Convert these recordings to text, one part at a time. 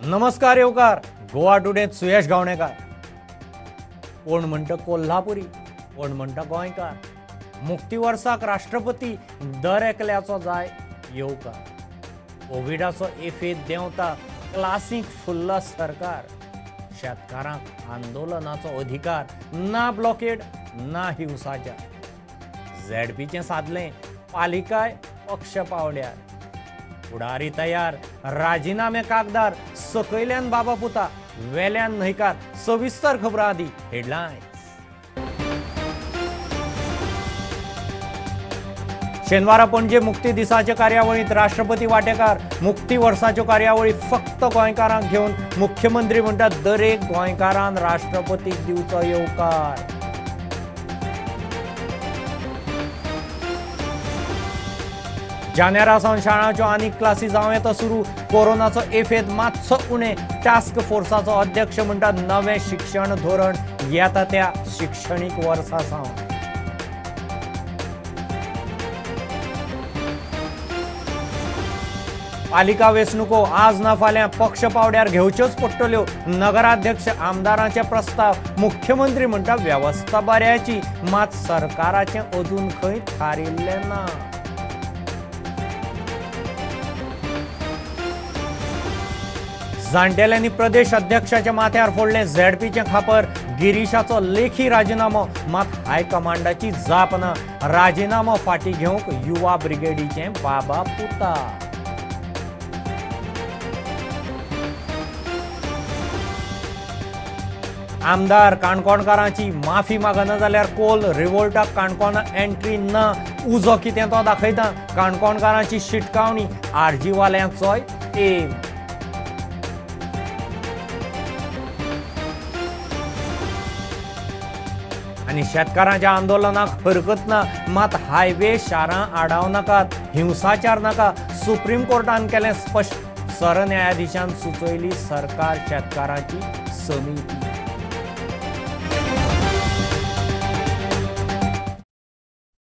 नमस्कार येवकार गोवा टुडेंत सुयश गावणेकार। कोण म्हणटा कोल्हापुरी, कोण म्हणटा गोंयकार। मुक्ती वर्साक राष्ट्रपती दर एकल्याचो जाय येवकार। कोविडाचो एफेद देंवता, क्लासीक फुल्ला सरकार। शेतकारांक आंदोलनाचो अधिकार ना, ब्लॉकेड ना हिंसाचार। झेडपीचें सादलें पालिकाय पक्ष पावड्यार। फुडारी तयार, राजिनामे कागदार, सकयल्यान बाबा पुता, वेल्यान न्हयकार। सविस्तर खबरां आदी हेडलायन्स। शेनवारा पणजे मुक्ती दिसाचे कार्यावळींत राष्ट्रपती वाटेकार। मुक्ती वर्साच्यो कार्यावळी फक्त गोंयकारांक घेवन मुख्यमंत्री म्हणटात दरेक गोंयकारान राष्ट्रपतीक दिवचो येवकार। जानेरा सावन शाळांच्यो आनीक क्लासी जावं येता सुरू। कोरोनाचो एफेद मातसो उणें। टास्क फोर्साचो अध्यक्ष म्हणटा नवें शिक्षण धोरण येता त्या शिक्षणीक वर्सा सावन। पालिका वेंचणुको आज ना फाल्यां पक्ष पावड्यार घेवच्योच पडटल्यो। नगराध्यक्ष आमदारांचे प्रस्ताव। मुख्यमंत्री म्हणटा वेवस्था बऱ्याची, मात सरकाराचें अजून खंय थारिल्लें ना। जाणटेल्यांनी प्रदेश अध्यक्षाच्या माथ्यार फोडलें झेडपीचें खापर। गिरीशाचो लेखी राजिनामो, मात हायकमांडाची जाप ना। राजिनामो फाटीं घेवंक युवा ब्रिगेडीचें बाबा पुता। आमदार काणकोणकारांची माफी मागना जाल्यार कोल रिवोल्टाक काणकोणा एंट्री ना। उजो कितें तो दाखयता। काणकोणकारांची शिटकावणी, आरजीवाल्यांचोय एम। आनी शेतकारांच्या आंदोलनाक हरकत ना, मात हायवे शारां आडाव नाकात, हिंसाचार नाका। सुप्रीम कोर्टान केलें स्पश्ट। सरन्यायाधीशान सुचयली सरकार शेतकारांची समिती।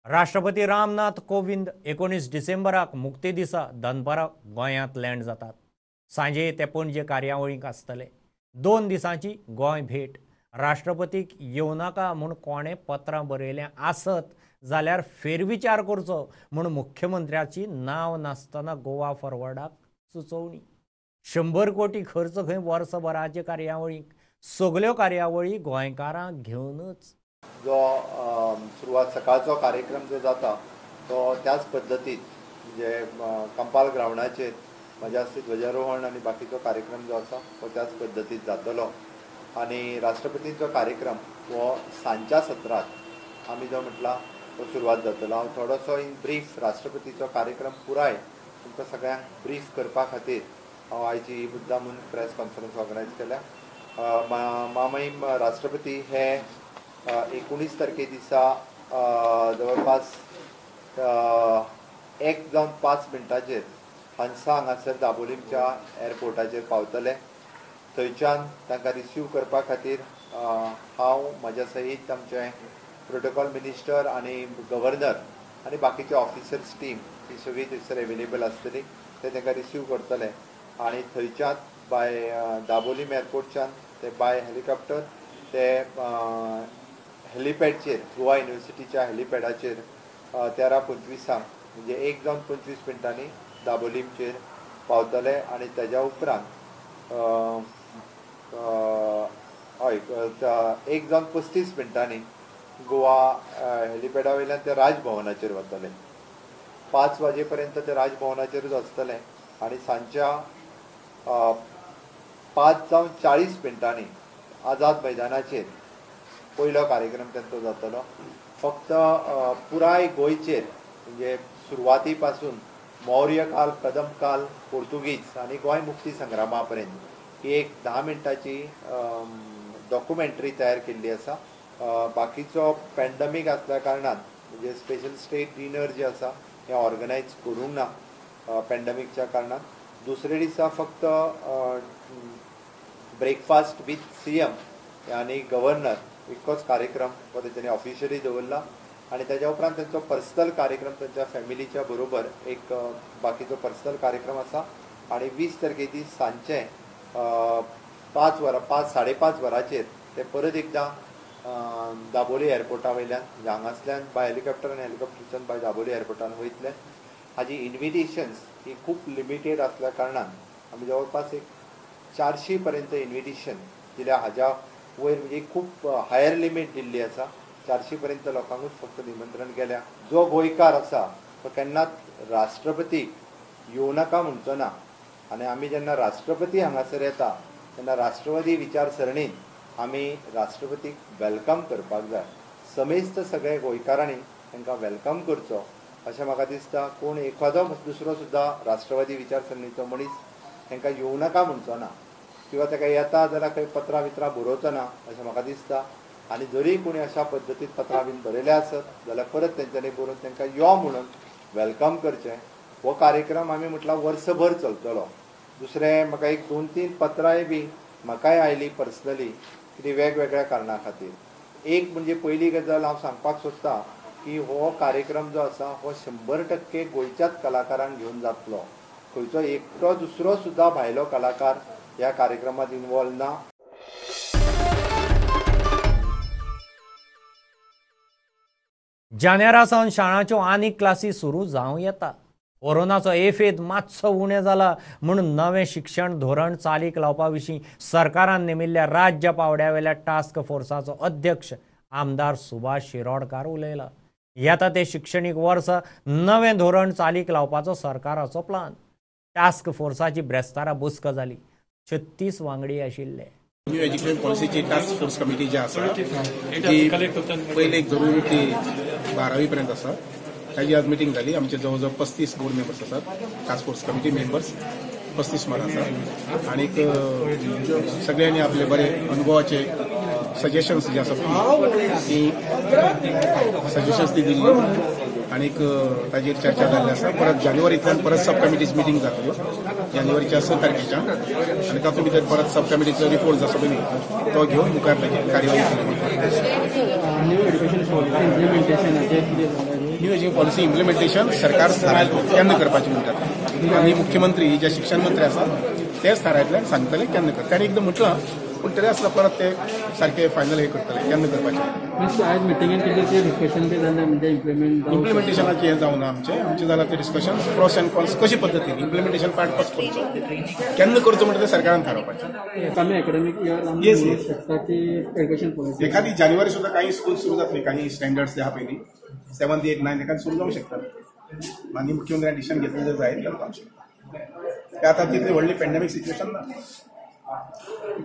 राष्ट्रपती रामनाथ कोविंद 19 डिसेंबराक मुक्ती दिसा दनपारां गोंयांत लँड जातात। सांजे ते पणजे कार्यावळीक आसतले। 2 दिसांची गोंय भेट। राष्ट्रपतीक येवनाका म्हूण कोणें पत्रां बरयलें आसत जाल्यार फेरविचार करचो म्हूण मुख्यमंत्र्याची नांव नासतना गोवा फॉरवर्डाक सुचोवणी। 100 कोटी खर्च खंय वर्सभराचे कार्यावळीक। सगल्यो कार्यावळी गोंयकारांक घेवनच। जो सुरवात सकाळचो कार्यक्रम जो जाता तो त्याच पद्दतीत म्हणजे कंपाल ग्रावंडाचेर म्हज्या हस्ते ध्वजारोहण आनी बाकीचो कार्यक्रम जो आसा तो त्याच पद्दतीत जातलो। आनी राष्ट्रपतींचो कार्यक्रम हो सांजच्या सत्रांत आमी जो म्हटला तो सुरवात जातलो। हांव थोडोसो इन ब्रीफ राष्ट्रपतीचो कार्यक्रम पुराय तुमकां सगळ्यांक ब्रीफ करपा खातीर हांव आयची ही मुद्दाम म्हूण प्रेस कॉन्फरन्स ऑर्गनायज केल्या। मामहीम राष्ट्रपती हे 19 तारखे दिसा जवळपास 1:05 हंसा हांगासर दाबोलीमच्या एअरपोर्टाचेर पावतले। थंयच्यान तांकां रिसीव करपा खातीर हांव म्हज्या सहीत आमचे प्रोटोकॉल मिनिस्टर आनी गव्हर्नर आनी बाकीचे ऑफिसर्स टीम ही सगळी थंयसर एवेलेबल आसतली। ते तांकां रिसीव करतले आनी थंयच्यान बाय दाबोलीम एअरपोर्टच्यान ते बाय हेलिकॉप्टर ते हेलिपॅडचेर गोवा युनिवर्सिटीच्या हेलिपॅडाचेर 13:25 म्हणजे 1:25 दाबोलीमचेर पावतले। आनी तेज्या उपरांत हय 1:35 गोवा हेलिपॅडा वयल्यान ते राजभवनाचेर वतले। 5 वाजे पर्यंत ते राजभवनाचेरूच आसतले आनी सांजच्या 5:40 आझाद मैदानाचेर पयलो कार्यक्रम तांचो जातलो। फक्त पुराय गोंयचेर म्हणजे सुरवाती पासून मौर्य काल, कदम काल, पोर्तुगीज आनी गोंय मुक्ती संग्रामा पर्यंत ही एक 10 मिनटाची डॉक्युमेंटरी तयार केल्ली आसा। बाकीचो पॅन्डमीक आसल्या कारणान म्हणजे स्पेशल स्टेट डिनर जे आसा हें ऑर्गनायज करूंक ना पॅन्डमीकच्या कारणान। दुसरे दिसा फक्त ब्रेकफास्ट विथ सीएम आनी गव्हर्नर इतकोच कार्यक्रम हो तेंच्यांनी ऑफिशियली दवरला आनी तेज्या उपरांत तेंचो पर्सनल कार्यक्रम तेंच्या फॅमिलीच्या बरोबर एक बाकीचो पर्सनल कार्यक्रम आसा। आनी 20 तारखे दीस सांजचे 5 वरां 5 5:30 वरांचेर ते परत एकदां दाबोली एअरपोर्टा वयल्यान म्हणजे हांगासल्यान बाय हेलिकॉप्टर आनी हेलिकॉप्टरच्यान बाय दाबोली एअरपोर्टान वयतले. हाजी इन्विटेशन्स ही खूब लिमिटेड आसल्या कारणान आमी जवळपास एक 400 पर्यंत इन्विटेशन दिल्या. हाज्या वयर म्हणजे खूब हायर लिमीट दिल्ली आसा. 400 पर्यंत लोकांकूच फक्त निमंत्रण केल्या. जो गोंयकार आसा तो केन्नाच राष्ट्रपतीक येवं नाका म्हणचो ना आनी आमी जेन्ना राष्ट्रपती हांगासर येता तेन्ना राष्ट्रवादी विचारसरणीन आमी राष्ट्रपतीक welcome करपाक जाय. समेस्त सगळे गोंयकारांनी तांकां welcome करचो अशें म्हाका दिसता. कोण एखादो दुसरो सुद्दां राष्ट्रवादी विचारसरणीचो मनीस तांकां येवं नाका म्हणचो ना किंवा ताका येता जाल्यार खंय पत्रां बित्रां बरोवचो ना अशें म्हाका दिसता. आनी जरी कोणी अशा पद्दतीन पत्रां बीन बरयलें आसत जाल्यार परत तेंच्यांनी बरोवन तांकां यो म्हणून welcome करचें. हो कार्यक्रम आमी म्हटल्यार वर्सभर चलतलो. दुसरें म्हाका एक 2-3 पत्रांय बी म्हाकाय आयली पर्सनली की वेगवेगळ्या कारणां खातीर. एक म्हणजे पयली गजाल हांव सांगपाक सोदता की हो कार्यक्रम जो आसा हो 100% गोंयच्याच कलाकारांक घेवन जातलो. खंयचो एकटो दुसरो सुद्दां भायलो कलाकार ह्या कार्यक्रमात इन्वॉल्व ना. जानेरा सावन शाळांच्यो आनीक क्लासी सुरू जावं येता. कोरोनाचो एफेद मातसो उणें जाला म्हूण नवें शिक्षण धोरण चालीक लावपा विशीं सरकारान नेमिल्ल्या राज्य पावंड्या वयल्या टास्क फोर्साचो अध्यक्ष आमदार सुभाष शिरोडकार उलयला. येता ते शिक्षणीक वर्स नवें धोरण चालीक लावपाचो सरकाराचो प्लान. टास्क फोर्साची ब्रेस्तारा बसका जाली. 36 वांगडी आशिल्ले. न्यू एज्युकेशन पॉलिसीची टास्क फोर्स कमिटी जी आसा ती पयले एक धरून ती 12वी पर्यंत आसा. ताजी आज मिटींग जाली. आमचे जवळ जवळ 35 बोर्ड मेंबर्स आसात. टास्क फोर्स कमिटी मेंबर्स 35 सुमार आसा आनीक सगळ्यांनी आपले बरे अनुभवाचे सजेशन्स जे आसा ती सजेशन्स ती दिल्ली आनीक ताजेर चर्चा जाल्ली आसा. परत जानेवारींतल्यान परत सब कमिटीज मिटींग जातल्यो जानेवारीच्या 6 तारखेच्यान आनी तातूंत भितर परत सब कमिटीचो रिपोर्ट जो आसा पळय तो घेवन मुखार ताजेर कार्यवाही केली. न्यू एज्युकेशन पॉलिसी इम्प्लिमेंटेशन सरकार थारायतलो केन्ना करपाचें म्हणटात आनी मुख्यमंत्री जे शिक्षण मंत्री आसा तेच थारायतले सांगतले केन्ना कर. ताणें एकदां म्हटलां पूण तरी आसतना परत ते सारके फायनल हे करतले केन्ना करपाचें. आयज मिटिंगेन कितें डिस्कशन बी जालें म्हणजे इम्प्लिमेंटेशनाचें हें जावना. आमचें आमचें जालां तें डिस्कशन प्रोस एंड कॉन्स कशी पद्दतीन इम्प्लिमेंटेशन पार्ट कसो करचो केन्ना करचो म्हणटा तें सरकारान थारावपाचें. एकेडमीक इयर येस येस एखादी जानेवारी सुद्दां काही स्कूल सुरू जातली काही स्टँडर्ड्स जे आहा पयलीं 7, 8, 9 एखादी सुरू जावंक शकतात. माननीय मुख्यमंत्र्यान डिसिजन घेतलें जर जाय जाल्यार जावंक शकता. ते आतां तितली व्हडली पॅन्डेमीक सिच्युएशन ना.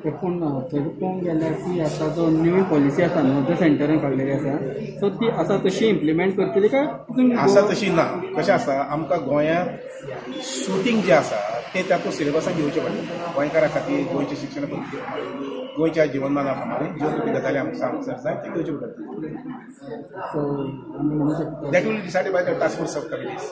पूण पळोवंक गेल्यार ती आतां जो न्यू पॉलिसी आसा न्हू जो सेंटरान काडलेली आसा सो ती आसा तशी इम्प्लिमेंट करतली काय आसा तशी ना. कशें आसा आमकां गोंयांत शुटींग जें आसा तें तातूंत सिलेबसान घेवचें पडटा. गोंयकारां खातीर गोंयच्या शिक्षण पद्दती प्रमाणे गोंयच्या जिवनमाना प्रमाणे ज्यो कितें गजाली आमकां हांगासर जाय ते घेवच्यो पडटा. सो आमी म्हणू शकता that will be decided by the task force sub committees.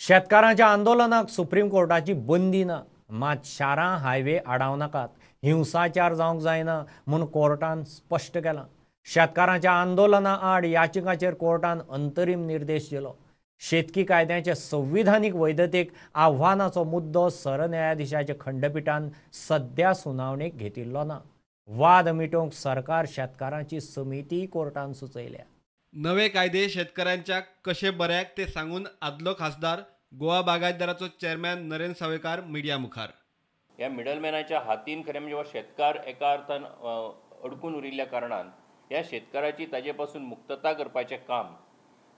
शेतकारांच्या आंदोलनाक सुप्रीम कोर्टाची बंदी ना, मात शारां हायवे आडावं नाकात, हिंसाचार जावंक जायना म्हूण कोर्टान स्पश्ट केलां. शेतकारांच्या आंदोलना आड याचिकाचेर कोर्टान अंतरीम निर्देश दिलो. शेतकी कायद्याचे संविधानीक वैधतेक आव्हानाचो मुद्दो सरन्यायाधीशाच्या खंडपीठान सद्या सुनावणेक घेतिल्लो ना. वाद मिटोवंक सरकार शेतकारांची समिती कोर्टान सुचयल्या. नवे कायदे शेतकऱ्यांच्या कशे बऱ्याक ते सांगून आदलो खासदार गोवा बागायतदाराचो चेअरमॅन नरेंद्र सावयकार मिडिया मुखार. ह्या मिडलमॅनाच्या हातीन खरें म्हणजे शेतकार एका अर्थान अडकून उरिल्ल्या कारणान ह्या शेतकाराची ताजे पासून मुक्तता करपाचें काम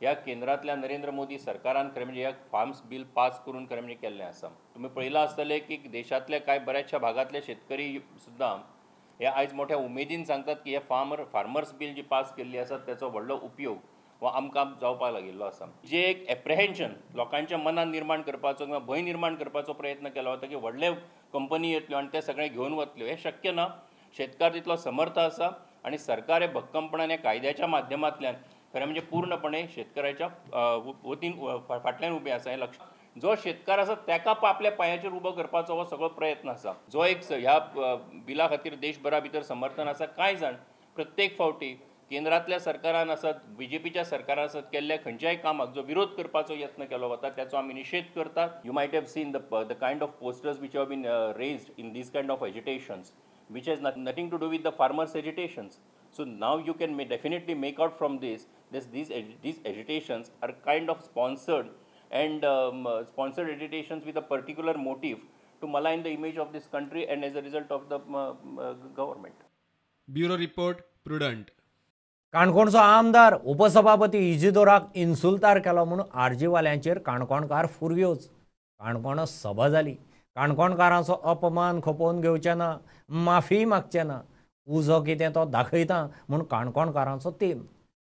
ह्या केंद्रांतल्या नरेंद्र मोदी सरकारान खरें म्हणजे ह्या फार्म्स बील पास करून खरें म्हणजे केल्लें आसा. तुमी पळयलां आसतलें की देशांतल्या कांय बऱ्याचशा भागांतले शेतकरी सुद्दां हे आयज मोठ्या उमेदीन सांगतात की हे फार्मर्स बील जी पास केल्ली आसा त्याचो व्हडलो उपयोग हो आमकां जावपाक लागिल्लो आसा. जे एक एप्रिहेन्शन लोकांच्या मनान निर्माण करपाचो किंवा भंय निर्माण करपाचो प्रयत्न केलो वता की व्हडले कंपनी येतल्यो आनी ते सगळें घेवन वतल्यो, हें शक्य ना. शेतकार तितलो समर्थ आसा आनी सरकार हे भक्कमपणान ह्या कायद्याच्या माध्यमांतल्यान खरें म्हणजे पूर्णपणे शेतकऱ्याच्या वतीन फाटल्यान उबें आसा हें लक्ष. जो शेतकार आसा ताका आपल्या पांयाचेर उबो करपाचो हो सगळो प्रयत्न आसा. जो एक ह्या बिला खातीर देशभरा भितर समर्थन आसा. कांय जाण प्रत्येक फावटी केंद्रांतल्या सरकारान आसत, बीजेपीच्या सरकारान आसत, केल्ल्या खंयच्याय कामाक जो विरोध करपाचो यत्न केलो वता त्याचो आमी निशेध करतात. You might have seen the kind of posters which have been raised in these kind of agitations, which has nothing to do with the farmers agitations. So now you can definitely make out from this these agitations are kind of sponsored and sponsored agitations with a particular motive to malign the image of this country and as a result of the government. Bureau report, Prudent. काणकोणचो आमदार उपसभापती इजिदोराक इन्सुल्तार केलो म्हणून आरजीवाल्यांचेर काणकोणकार फुरग्योच. काणकोण सभा जाली. काणकोणकारांचो अपमान खपोवन घेवचे ना, माफी मागचे ना, उजो कितें तो दाखयता म्हूण काणकोणकारांचो तेम.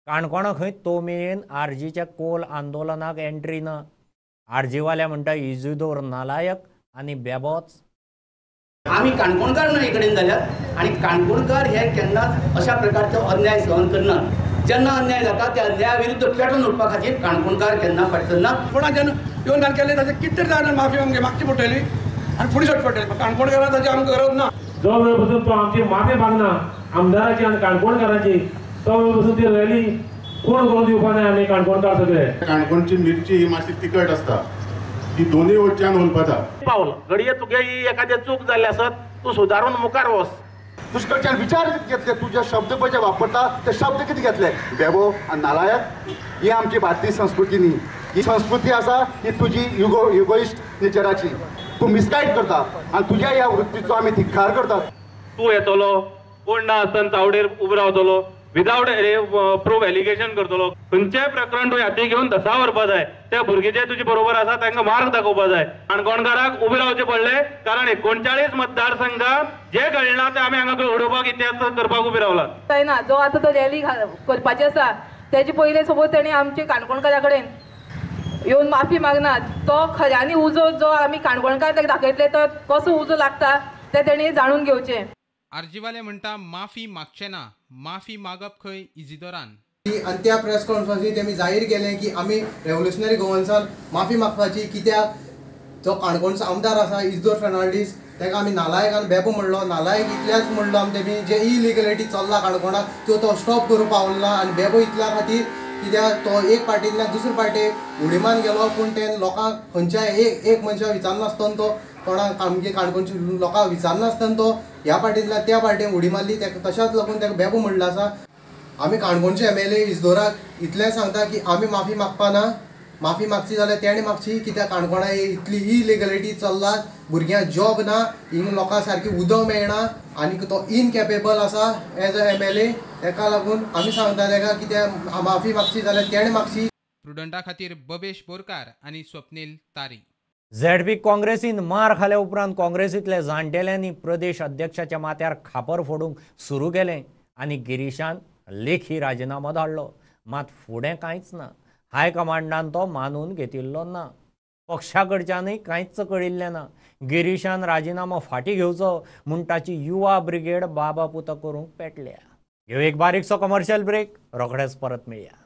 काणकोणा खंय तो मेरेन आरजीच्या कोल आंदोलनाक एंट्री ना. आरजीवाल्या म्हणटा इजिदोर नालायक आनी बेबोच. आमी काणकोणकार म्हणून कडेन जाल्यात आनी काणकोणकार हे केन्नाच अशा प्रकारचो अन्याय सहन करनात. जेन्ना अन्याय जाता त्या अन्याया विरुद्ध पेटून उठपा खातीर काणकोणकार केन्ना फाटीं सरना. कोणाच्यान येवन ताणें केलें ताचें कितें तरी जाणां माफी आमगे मागची पडटली आनी फुडें सरचें पडटलें. काणकोणकारां ताची आमकां गरज ना. जो वेळ पसून तो आमची माफी मागना आमदाराची आनी काणकोणकारांची, तो वेळ पसून ती रॅली कोण करून दिवपा जाय आमी काणकोणकार सगळे. काणकोणची मिरची ही मातशी तिखट आसता, ती दोनूय वटच्यान उलपता. पावल घडये तुगे ही एखादें चूक जाल्ली आसत तूं सुदारून मुखार वच. तुजे कडच्यान विचार घेतले, तुजे शब्द पळय जे वापरता ते शब्द कितें घेतले, बेबो आनी नालायक. ही आमची भारतीय संस्कृती न्ही. ही संस्कृती आसा ही तुजी युगोइस्ट नेचराची. तूं मिसगायड करता आनी तुज्या ह्या वृत्तीचो आमी धिक्कार करतात. तूं येतलो कोण ना आसतना चावडेर उबो रावतलो, विदावट प्रूफ एलिगेशन करतलो. खंयचेय प्रकरण तूं हाती घेवन धसा व्हरपा जाय. त्या भुरगे जे तुजे बरोबर आसा तांकां मार्ग दाखोवपा जाय. काणकोणकाराक उबे रावचें पडलें कारण 39 मतदारसंघात जे घडलां तें आमी हांगा घडोवपाक इतिहास करपाक उबे रावला. जायना जो आतां तो रॅली करपाची आसा तेजे पयले सपोज तेणी आमचे काणकोणकारा कडेन येवन माफी मागना, तो खऱ्यांनी उजो जो आमी काणकोणकार ताका दाखयतले तो कसो उजो लागता तें तेणी जाणून घेवचें. आरजीवाले म्हणटा माफी मागचे ना, माफी मागप खंय इजिदोरान. आनी त्या प्रेस कॉन्फरन्सीत तेमी जाहीर केलें की आमी रेव्होल्युशनरी गोवन्सान माफी मागपाची, कित्याक जो काणकोणचो आमदार आसा इजिदोर फेर्नांडीस ताका आमी नालायक आनी बेबो म्हणलो. नालायक इतल्याच म्हणलो आमी तेमी जे इलिगलिटी चल्ला काणकोणाक त्यो तो स्टॉप करूंक पावलो ना आनी बेबो इतल्या खातीर कित्याक तो एक पार्टींतल्यान दुसरे पार्टीक उडी मारून गेलो, पूण ते लोकांक खंयच्याय एक एक मनशाक विचारनासतना तो कोणाक आमगे काणकोणच्या लोकांक विचारनासतना तो ह्या पार्टींतल्यान त्या पार्टीन उडी मारली. ताका तशाच लागून ताका बेबो म्हणलो आसा. आमी काणकोणचे MLA इजिदोराक इतलें सांगता की आमी माफी मागपा ना, माफी मागची जाल्यार तेणें मागची, कित्याक काणकोणा इतली इलिगलिटी चल्ला, भुरग्यांक जॉब ना, हिंग लोकांक सारकी उदक मेळना आनी तो इनकॅपेबल आसा एज अ MLA. ताका लागून आमी सांगता ताका कित्याक माफी मागची जाल्यार तेणें मागची. प्रुडंटा खातीर बबेश बोरकार आनी स्वप्नील तारी. झेडपी काँग्रेसीन मार खाल्या उपरांत काँग्रेसींतल्या जाणटेल्यांनी प्रदेश अध्यक्षाच्या माथ्यार खापर फोडूंक सुरू केलें आनी गिरीशान लेखी राजिनामो धाडलो. मात फुडें कांयच ना. हायकमांडान तो मानून घेतिल्लो ना, पक्षा कडच्यानूय कांयच कळिल्लें ना. गिरीशान राजिनामो फाटीं घेवचो म्हूण ताची युवा ब्रिगेड बाबा पुता करूंक पेटल्या. घेवं एक बारीकसो कमर्शियल ब्रेक, रोखडेच परत मेळया.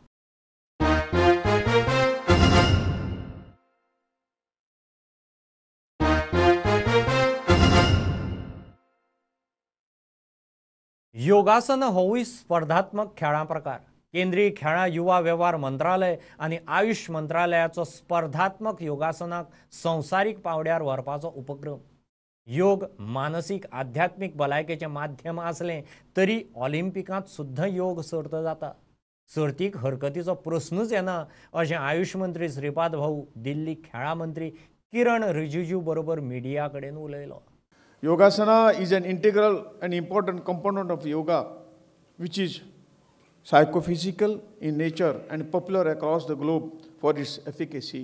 योगासन होवूय स्पर्धात्मक खेळां प्रकार. केंद्रीय खेळां युवा वेव्हार मंत्रालय आनी आयुष मंत्रालयाचो स्पर्धात्मक योगासनाक संवसारीक पांवड्यार व्हरपाचो उपक्रम. योग मानसीक आध्यात्मीक भलायकेचें माध्यम आसलें तरी ऑलिम्पिकांत सुद्दां योग सर्त जाता. सर्तीक हरकतीचो प्रस्नूच येना अशें आयुष मंत्री श्रीपाद भाऊ दिल्ली खेळां मंत्री किरण रिजिजू बरोबर मिडिया कडेन उलयलो. Yogasana is an integral and important component of yoga, which is psychophysical in nature and popular across the globe for its efficacy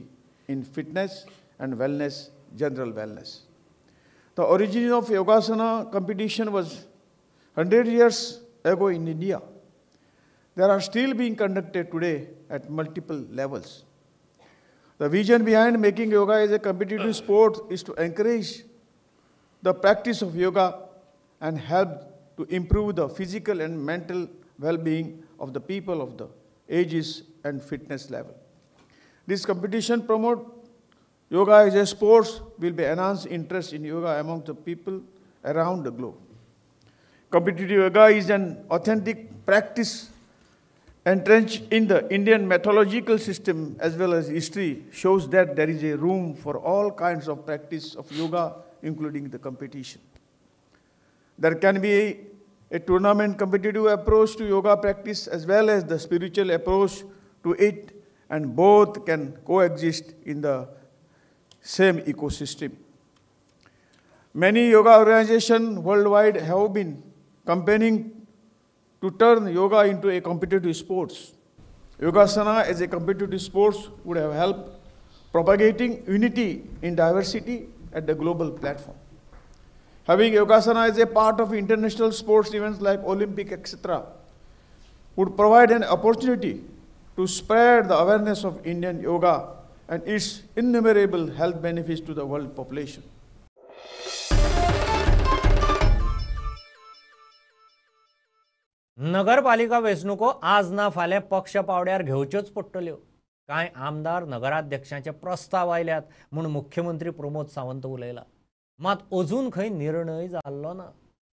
in fitness and wellness, general wellness. The origin of Yogasana competition was 100 years ago in India. They are still being conducted today at multiple levels. The vision behind making yoga as a competitive sport is to encourage the practice of yoga and help to improve the physical and mental well-being of the people of the ages and fitness level. This competition promote yoga as a sport will be enhanced interest in yoga among the people around the globe. Competitive yoga is an authentic practice entrenched in the Indian mythological system as well as history, shows that there is a room for all kinds of practice of yoga, including the competition. There can be a tournament competitive approach to yoga practice as well as the spiritual approach to it, and both can coexist in the same ecosystem. Many yoga organizations worldwide have been campaigning to turn yoga into a competitive sports. Yogasana as a competitive sport would have helped propagating unity in diversity at the global platform. Having Yogasana as a part of international sports events like Olympic, etc., would provide an opportunity to spread the awareness of Indian yoga and its innumerable health benefits to the world population. नगरपालिका वेंचणुको आज ना फाल्यां पक्ष पावड्यार घेवच्योच पडटल्यो. कांय आमदार नगराध्यक्षांचे प्रस्ताव आयल्यात म्हूण मुख्यमंत्री प्रमोद सावंत उलयला. मात अजून खंय निर्णय जाल्लो ना.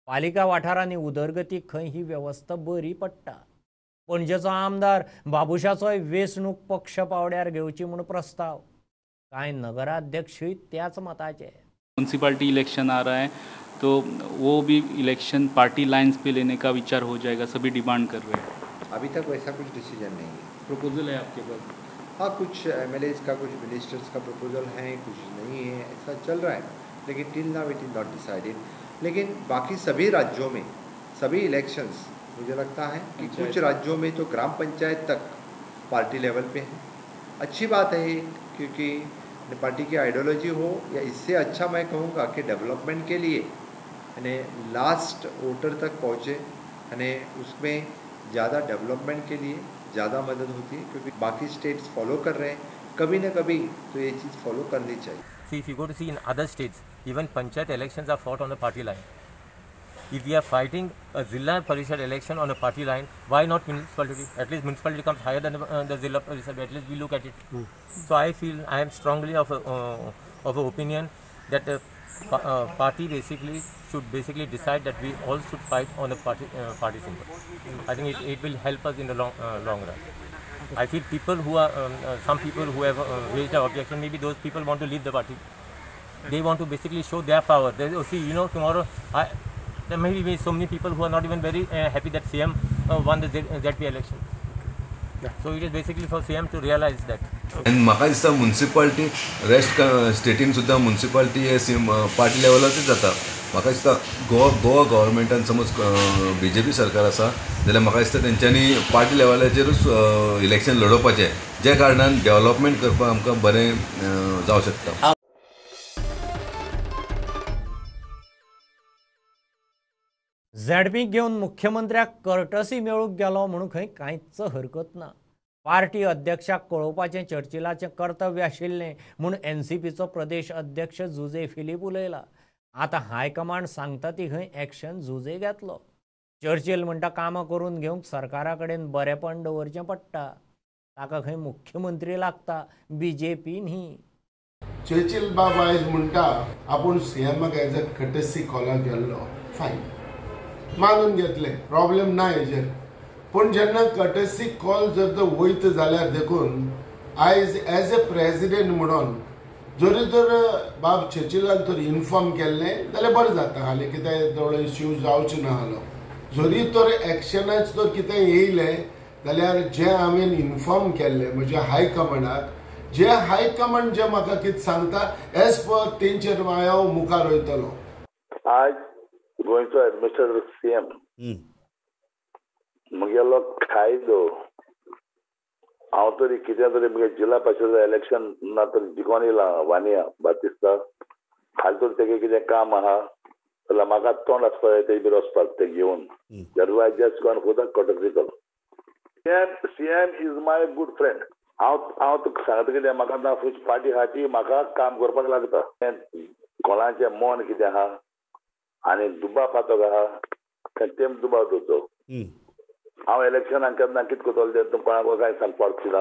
पालिका वाठारांनी उदरगतीक खंय ही वेवस्था बरी पडटा. पणजेचो आमदार बाबुशाचोय वेंचणूक पक्ष पावड्यार घेवची म्हूण प्रस्ताव. कांय नगराध्यक्षूय त्याच मताचे. म्युनिसिपैलिटी इलेक्शन आ रहा है तो वो भी इलेक्शन पार्टी लाइंस पे लेने का विचार हो जाएगा, सभी डिमांड कर रहे हैं. अभी तक वैसा कुछ डिसीजन नहीं है. प्रपोजल है आपके पास? हाँ, कुछ एमएलएज का, कुछ मिनिस्टर्स का प्रपोजल है, कुछ नहीं है, ऐसा चल रहा है, लेकिन till now it is not decided. लेकिन बाकी सभी राज्यों में सभी इलेक्शंस, मुझे लगता है कि कुछ राज्यों में तो ग्राम पंचायत तक पार्टी लेवल पे है. अच्छी बात है क्योंकि पार्टी की आइडियोलॉजी हो, या इससे अच्छा मैं कहूँगा कि डेवलपमेंट के लिए यानी लास्ट वोटर तक पहुँचे, यानी उसमें ज़्यादा डेवलपमेंट के लिए ज़्यादा मदद होती है, क्योंकि बाकी स्टेट्स फॉलो कर रहे हैं, कभी ना कभी तो ये चीज़ फॉलो करनी चाहिए. See, if you go to see in other states, even panchayat elections are fought on the party line. If we are fighting a Zilla Parishad election on a party line, why not municipality? At least municipality comes higher than the Zilla Parishad. At least we look at it. So I feel I am strongly of a opinion that the party basically should basically decide that we all should fight on the party symbol. I think it will help us in the long run. I feel people who are some people who have raised an objection, maybe those people want to leave the party. They want to basically show their power. They, oh, see, you know, tomorrow there may be so many people who are not even very happy that CM won the ZP election. Yeah. So it is basically for CM to realize that. आनी म्हाका दिसता municipality rest स्टेटीन सुद्दां municipality हे party लेवलाचेर जाता. म्हाका दिसता गोवा गव्हर्मेंटान समज बीजेपी सरकार आसा जाल्यार म्हाका दिसता तेंच्यांनी पार्टी लेवलाचेरूच इलेक्शन लडोवपाचें, ज्या कारणान डेव्हलपमेंट करपाक आमकां बरें जावं शकता. झेडपीक घेवन मुख्यमंत्र्याक कर्टसी मेळूंक गेलो म्हणून खंय कांयच हरकत ना. पार्टी अध्यक्षाक कळोवपाचें चर्चिलाचें कर्तव्य आशिल्लें म्हूण एनसीपीचो प्रदेश अध्यक्ष जुजे फिलीप उलयला. आतां हायकमांड सांगता ती खंय एक्शन जुजे घेतलो. चर्चिल म्हणटा कामां करून घेवंक सरकारा कडेन बरेपण दवरचें पडटा, ताका खंय मुख्यमंत्री लागता, बीजेपी न्ही. चर्चिल बाब आयज म्हणटा आपूण सीएमाक एज अ कर्टसी कॉलाक गेल्लो, फायन, मानून घेतले, प्रॉब्लेम ना हेजेर. पूण जेन्ना कर्टसी कॉल जर तो वयता जाल्यार देखून आयज एज ए प्रेजिडेंट म्हणून जरी तर बाब चर्चिलान तर इन्फॉर्म केल्लें जाल्यार बरें जाता हालें, कितें थोडो इश्यू जावचो ना आहलो. जरी तर एक्शनाच तर कितें येयलें जाल्यार जें हांवें इन्फॉर्म केल्लें म्हज्या हायकमांडाक, जे हायकमांड जे म्हाका कितें सांगता एज पर तेंचेर हांव मुखार वयतलो. आज गोंयचो एडमिनिस्ट्रेटर सीएम म्हगेलो कायदो हांव तरी कितें तरी म्हगे जिल्हा परिशद इलेक्शन ना तरी जिखोन येयला वानिया बातिस्ता, हाल तर तेगे कितें काम आहा जाल्यार म्हाका तोंड आसपा जाय तेजे वचपाक ते घेवन. That why just gone for the courtesy call. CM is my good friend. हांव तुका सांगता कितें, म्हाका ना पार्टी आहा ती म्हाका काम करपाक लागता. कोणाचें मन कितें आहा आनी दुबाव पातक आहा तेम दुबाव दवरचो. हांव इलेक्शनाक केन्ना कितें करतलो तें तुमकां कोणाक कांय सांगपाक ना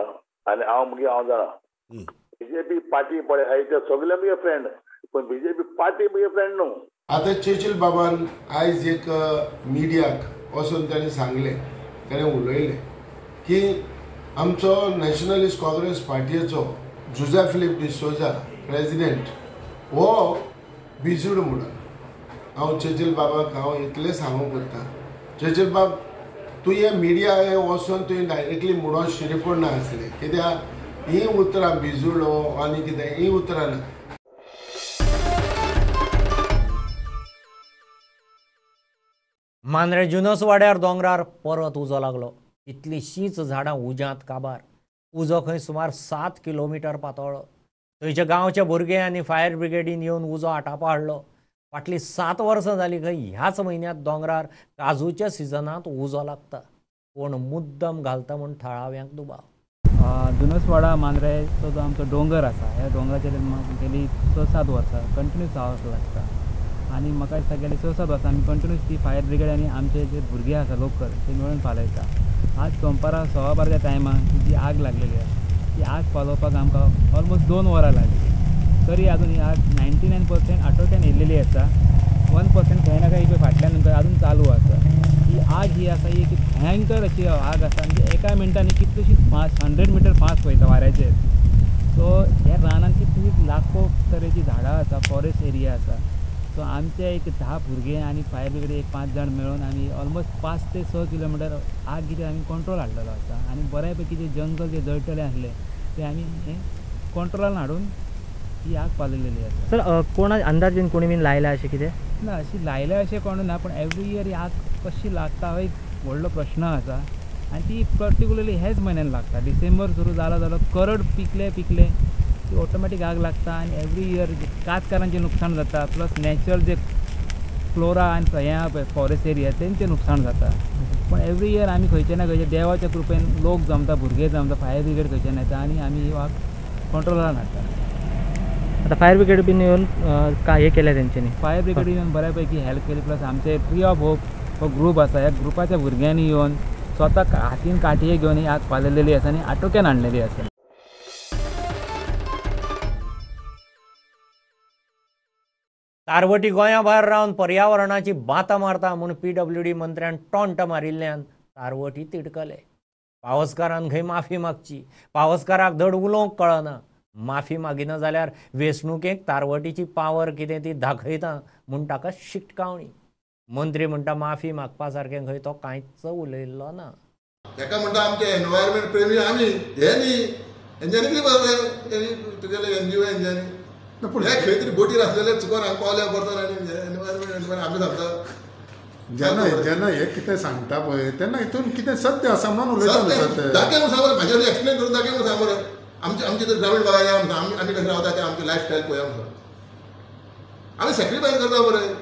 आनी हांव मागीर हांव जाणा. बीजेपी पार्टी पळय आहा ते सगळे म्हगे फ्रेंड, पूण बीजेपी पार्टी म्हगे फ्रेंड न्हू. आतां चर्चिल बाबान आयज एक मिडियाक वचून ताणें सांगलें, ताणें उलयलें की आमचो नॅशनलिस्ट काँग्रेस पार्टीचो जुझे फिलीप डिसोजा प्रेजिडेंट हो बिजूड म्हणून. हांव चर्चिल बाबाक हांव इतलें सांगूंक कोत्ता, चर्चिल बाब तूं हे मिडिया हे वचोन तुवें डायरेक्टली म्हणून शिरेपण ना आसलें, कित्याक हीं उतरां बिजुडो आनी कितें हीं उतरां ना. मांद्रे जुनसवाड्यार दोंगरार परत उजो लागलो. कितलींशींच झाडां उज्यांत काबार. उजो खंय सुमार 7 किलोमिटर पातळ्ळो. थंयच्या गांवचे भुरगे आनी फायर ब्रिगेडीन येवन उजो आटापा हाडलो. फाटलीं 7 वर्सां जालीं खंय ह्याच म्हयन्यांत दोंगरार काजूच्या सिजनांत उजो लागता. कोण मुद्दम घालता म्हूण थळाव्यांक दुबाव. जुनसवाडा मांद्रेचो जो आमचो दोंगर आसा, ह्या दोंगराचेर गेली 6-7 वर्सां कंटिन्यूस पावस लागता आनी म्हाका दिसता गेली 6-7 वर्सां आमी कंटिन्यूस ती फायर ब्रिगेड आनी आमचे जे भुरगे आसा लोकल ते मेळून पालयता. आज सोमपारा 12:15च्या टायमार जी आग लागलेली आसा ती आग पालोवपाक आमकां ऑलमोस्ट 2 वरां लागली. तरी आजून ही आग 99% आटोक्यान येयलेली आसा. 1% खंय ना खंय फाटल्यान आजून चालू आसा. ही आग ही आसा ही एक भयंकर अशी आग आसा, म्हणजे एका मिनटान कितलीशीच फास्ट 100 मिटर फास्ट वयता वाऱ्याचेर. सो ह्या रानान कितलीं लाखो तरेची झाडां आसा, फॉरेस्ट एरिया आसा. सो आमचे एक 10 भुरगे आनी फायर ब्रिगेड एक 5 जाण मेळून आमी ऑलमोस्ट 5 ते 6 किलोमिटर आग कितें आमी कंट्रोल हाडलेलो आसा आनी बऱ्या पैकी जे जंगल जे जळटलें आसलें तें आमी हें कंट्रोलान हाडून ही आग पालयलेली आसा. सर कोणा अंदाज बीन कोणी बीन लायला अशें कितें ना? अशी लायल्या अशें कोण ना, पूण एवरी इयर ही आग कशी लागता हो एक व्हडलो प्रश्न आसा आनी ती पर्टिकुलरली ह्याच म्हयन्यान लागता. डिसेंबर सुरू जालो जालो करड पिकले पिकले ती ऑटोमॅटीक आग लागता आनी एवरी इयर कातकारांचें नुकसाण जाता, प्लस नॅचरल जे फ्लोरा आनी हें आहा पळय फॉरेस्ट एरिया तेंचें नुकसाण जाता. पूण एवरी इयर आमी खंयचे ना खंयचे देवाच्या कृपेन लोक जमता, भुरगे जमता, फायर ब्रिगेड खंयच्यान येता आनी आमी ही आग कंट्रोलान हाडटा. आतां फायर ब्रिगेड बीन येवन काय हें केलें तेंच्यांनी? फायर ब्रिगेड येवन बऱ्या पैकी हेल्प केली, प्लस आमचे ट्री ऑफ होप हो ग्रूप आसा, ह्या ग्रुपाच्या भुरग्यांनी येवन स्वता हातीन काटये घेवन ही आग पालयलेली आसा आनी आटोक्यान हाडलेली आसा. तारवटी गोंया भायर रावन पर्यावरणाची बातां मारता म्हूण PWD मंत्र्यान टोंट मारिल्ल्यान तारवटी तिडकले. पावसकारान खंय माफी मागची, पावसकाराक धड उलोवंक कळना. माफी मागिना जाल्यार वेंचणुकेक तारवटीची पावर कितें ती दाखयता म्हूण ताका शिटकावणी. मंत्री म्हणटा माफी मागपा सारकें खंय तो कांयच उलयल्लो ना. ताका म्हणटा आमचे एनवायरमेंट प्रेमी आमी हे न्ही, हेंच्यांनी कितें बरें तुगेले NGO हेंच्यांनी पूण हे खंय तरी बोटीर आसलेले चुकोन हांगा पावल्या परतून आनी एनवायरमेंट आमी सांगता. जेन्ना जेन्ना हे कितें सांगता पळय तेन्ना हितून कितें सत्य आसा म्हणून उलयता. दाखय म्हणून सांग बरें, म्हाजेर एक्सप्लेन करून दाखय म्हणून सांग बरें. आमचे आमचे तर ग्रामीण भागात या आमी आमी कशें रावता ते आमचे लायफस्टायल पळया म्हणून आमी सॅक्रिफायस करता बरें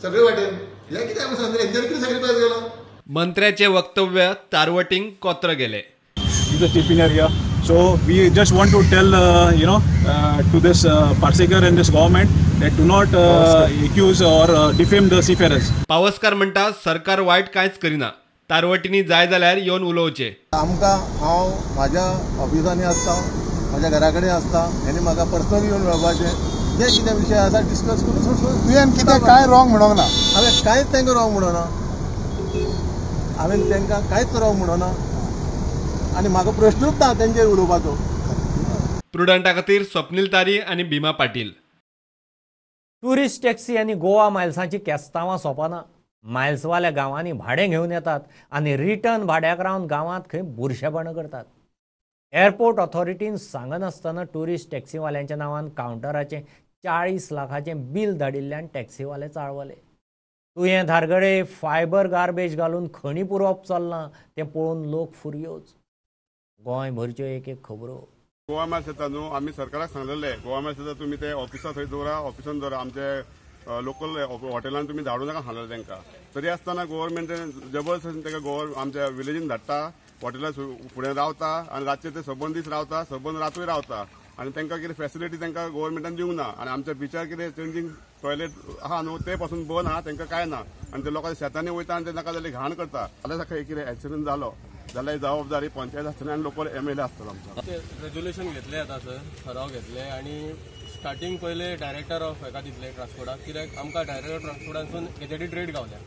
सगळे वाटेन. हें कितें आमी सांगता हेंच्यांनी कितें सॅक्रिफायस केला? मंत्र्याचे वक्तव्य तारवटींक कोत्र गेले. So we just want to tell, to this Parsekar and this government that do not accuse or defame the seafarers. Pawaskar म्हणटा सरकार वायट कांयच करिना, तारवटींनी जाय जाल्यार येवन उलोवचें. आमकां हांव म्हाज्या ऑफिसांनी आसता, म्हाज्या घरा कडेन आसता, आनी म्हाका पर्सनली येवन मेळपाचें जे कितें विशय आसा डिस्कस करून तुवें कितें कांय रॉंग म्हणूंक ना? हांवें कांयच तांकां रॉंग म्हणूंक ना, हांवें तांकां कांयच रॉंग म्हणूंक ना आनी म्हाका प्रश्नूच ना तेंचेर उलोवपाचो. प्रुडंटा खातीर स्वप्नील तारी आनी भीमा पाटील. टुरिस्ट टॅक्सी आनी गोवा मायल्सांची केस्तांवां सोंपना. मायल्सवाल्या गांवांनी भाडें घेवन येतात आनी रिटर्न भाड्याक रावन गांवांत खंय बुरशेपणां करतात. एअरपोर्ट ऑथॉरिटीन सांगनासतना टुरिस्ट टॅक्सीवाल्यांच्या नांवान कावंटराचें 40 लाखाचें बील धाडिल्ल्यान टॅक्सीवाले चाळवले. तुयें धारगळे फायबर गार्बेज घालून खणी पुरोवप चल्लां तें पळोवन लोक फुरयोज. गोंय भरच्यो एक एक खबरो. गोवा मायल्स येता न्हू, आमी सरकाराक सांगलेले गोवा मायल्स येता तुमी ते ऑफिसा थंय दवरा, ऑफिसान दवरा, आमचे लोकल हॉटेलान तुमी धाडूं नाका सांगलेले तांकां. तरी आसतना गोवोरमेंट जबरदस्तीन ताका गोवा आमच्या विलेजीन धाडटा, हॉटेला फुडें रावता आनी रातचे ते सबंद दीस रावता, सबंद रातूय रावता आनी तांकां कितें फेसिलिटी तांकां गोवोरमेंटान दिवंक ना. आनी आमच्या बिचार कितें चेंजींग टॉयलेट आहा न्हू ते पासून बंद आहा, तांकां कांय ना आनी ते लोकांच्या शेतांनी वयता आनी ते नाका जाल्यार घाण करता. जाल्यार खंय कितें एक्सिडंट जालो जाल्यार जबाबदारी पंचायत आसतली आनी लोकल MLA आसतलो आमचो. रेजोल्युशन घेतले आतां सर, ठराव घेतले आनी स्टार्टींग पयले डायरेक्टर ऑफ हेका दितले ट्रान्सपोर्टाक, कित्याक आमकां डायरेक्टर ट्रान्सपोर्टांसून गॅजेटेड रेट गावल्या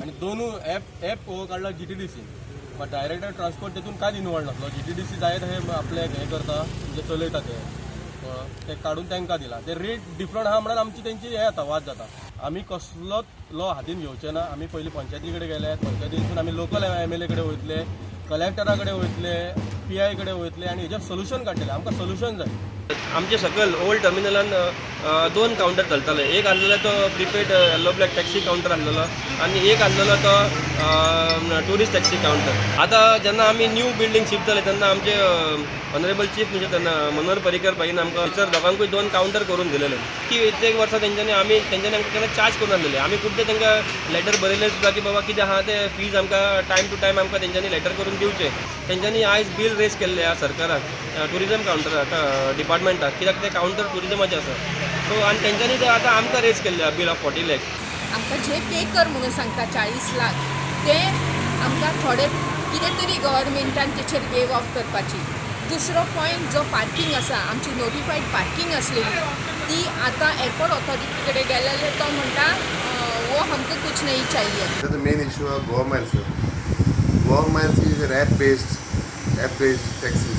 आनी दोनूय एप हो काडला GTDCन बट डायरेक्टर ट्रान्सपोर्ट तेतून कांयच इनवॉल्व नासलो. GTDC जाय तशें आपलें हें करता, म्हणजे चलयता ते ते काडून तांकां दिला. ते रेट डिफरंट आहा म्हणून आमची तेंची हें जाता, वाद जाता. आमी कसलोच लॉ हातीन घेवचे ना. आमी पयलीं पंचायती कडेन गेले, पंचायतीसून आमी लोकल MLA कडेन वयतले, कलेक्टरा कडेन वयतले, PI कडेन वयतले आनी हेजेर सोल्युशन काडटले. आमकां सोल्युशन जाय. आमचे सकयल ओल्ड टर्मिनलान 2 कावंटर चलताले. एक आसलेलो तो prepaid yellow black taxi counter आसलेलो आनी एक आसलेलो तो ट्युरिस्ट टॅक्सी कावंटर. आतां जेन्ना आमी न्यू बिल्डींग शिफ्ट जाले तेन्ना आमचे ऑनरेबल चीफ मिनिस्टर तेन्ना मनोहर पर्रीकर भाईन आमकां थंयसर दोगांकूय 2 कावंटर करून दिलेले की एक वर्सा तेंच्यांनी आमी तेंच्यांनी आमकां केन्ना चार्ज करून आसलेले. आमी खुबदां तांकां लेटर बरयलें सुद्दां की बाबा कितें आहा ते फीज आमकां टायम टू टायम आमकां तेंच्यांनी लेटर करून दिवचें. तेंच्यांनी आयज बील रेज केल्लें आहा सरकाराक ट्युरिजम कावंटराक डिपार्टमेंटाक, कित्याक ते कावंटर ट्युरिजमाचें आसा. सो आनी तेंच्यांनी ते आतां आमकां रेज केल्लें आहा बील ऑफ 40 lakhs. आमकां जे पे कर म्हणून सांगता 40 लाख ते आमकां थोडे कितें तरी गव्हर्मेंटान तेचेर वेव ऑफ करपाची. दुसरो पॉयंट जो पार्किंग आसा, आमची नोटिफायड पार्किंग आसलेली ती आतां एअरपोर्ट ऑथॉरिटी कडेन गेले तो म्हणटा वो हमको कुछ नहीं चाहिए. The main issue of Goa Miles. Goa Miles is an app based taxis.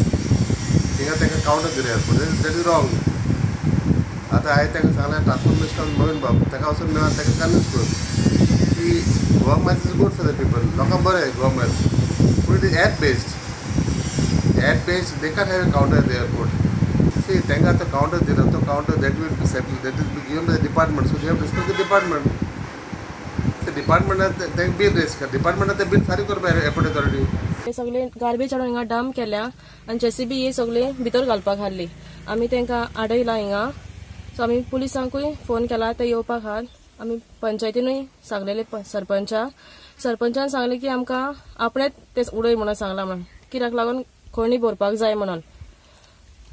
थिंगा तांकां कावंटर दिले एअरपोर्ट, that is wrong. आतां हांवें तांकां सांगलें ट्रान्सपोर्ट मिनिस्टर मोहन बाब ताका वचून मेळोन ताका कन्विन्स कर की Goa Miles is good for the people, लोकांक बरें गोवा मायल्स, पूण it is app based. App based they can't have a counter at the airport. See तांकां आतां कावंटर दिला तो counter that will be settle, that is be given by the department. So they have discuss the department. ते डिपार्टमेंटान तांकां bill rays कर, डिपार्टमेंटान तें bill फारीक करपा एअरपोर्ट ऑथॉरिटी. हे सगळे गार्बेज हाडून हिंगा डंप केल्या आनी जेसीबी ही सगळे भितर घालपाक हाडली. आमी तांकां आडयला हिंगा. सो आमी पुलिसांकूय फोन केला, ते येवपाक आहात. आमी पंचायतीनूय सांगलेले सरपंचान सांगलें की आमकां आपणेच ते उडय म्हणून सांगलां म्हणून, कित्याक लागून खणी भरपाक जाय म्हणून.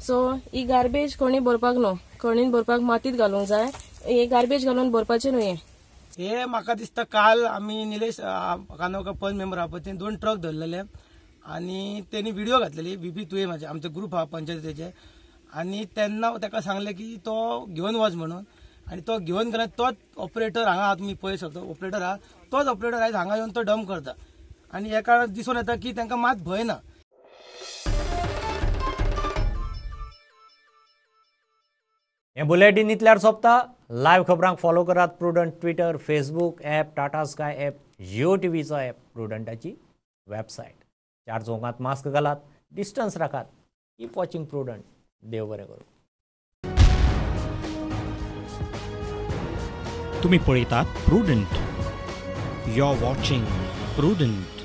सो ही गार्बेज खणी भरपाक न्हू, खणीन भरपाक मातीत घालूंक जाय, हे गार्बेज घालून भरपाचें न्हू. हे म्हाका दिसता काल आमी निलेश कानोकर पंच मेंबरा पळय तेणी 2 ट्रक धरलेले आनी तेणी व्हिडिओ घातलेली बीपी तुये म्हाजे आमचो ग्रुप आहा पंचायतीचे, आनी तेन्ना ताका सांगलें की तो घेवन वच म्हणून, आनी तो घेवन गेला. तोच ऑपरेटर हांगा तुमी पळय शकता, ऑपरेटर आहा तोच ऑपरेटर आयज हांगा येवन तो डंप करता आनी हे कारणान दिसून येता की तांकां मात भंय ना. हें बुलेटीन इतल्यार सोंपता. लायव्ह खबरांक फॉलो करात Prudent Twitter, Facebook app, Tata Sky app, Jio टीव्हीचो app, प्रुडंटाची website. 4 चौकांत मास्क घालात, डिस्टन्स राखात. Keep watching Prudent. देव बरें करूं. तुम्ही पळयतात Prudent. You are watching Prudent.